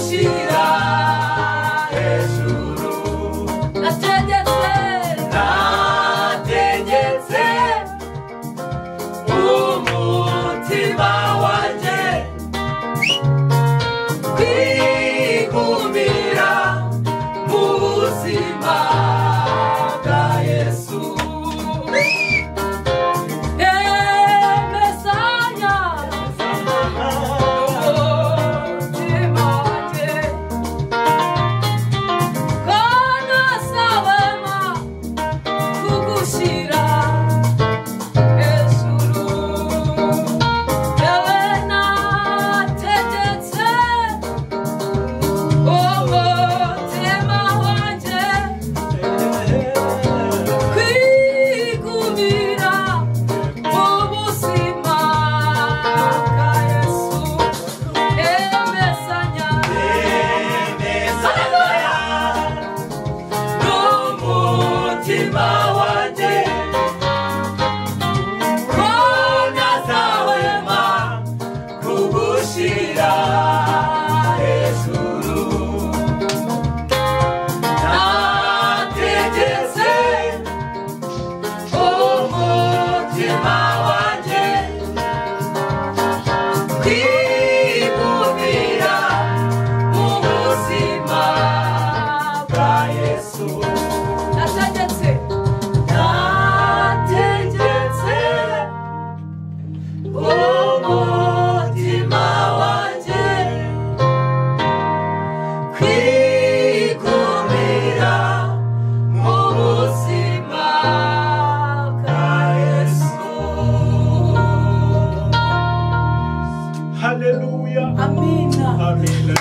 Kugushyira hejuru. Nategetse, Nategetse umutima wanjye kwigumira mu buzima bwa Yesu. Emesanya n'umutima wanjye ko ntasabema kugushyira hejuru. Yewe nategetse umutima wanjye kwigumira mu buzima bwa Yesu. Emesanya Emesanya n'umutima wanjye ko ntazahwema kugushyira hejuru. Nategetse umutima wanjye kwigumira mu buzima bwa Yesu. Nategetse, Nategetse umutima wanjye kwigumira mu buzima bwa Yesu. Haleluya. Amina. Amina.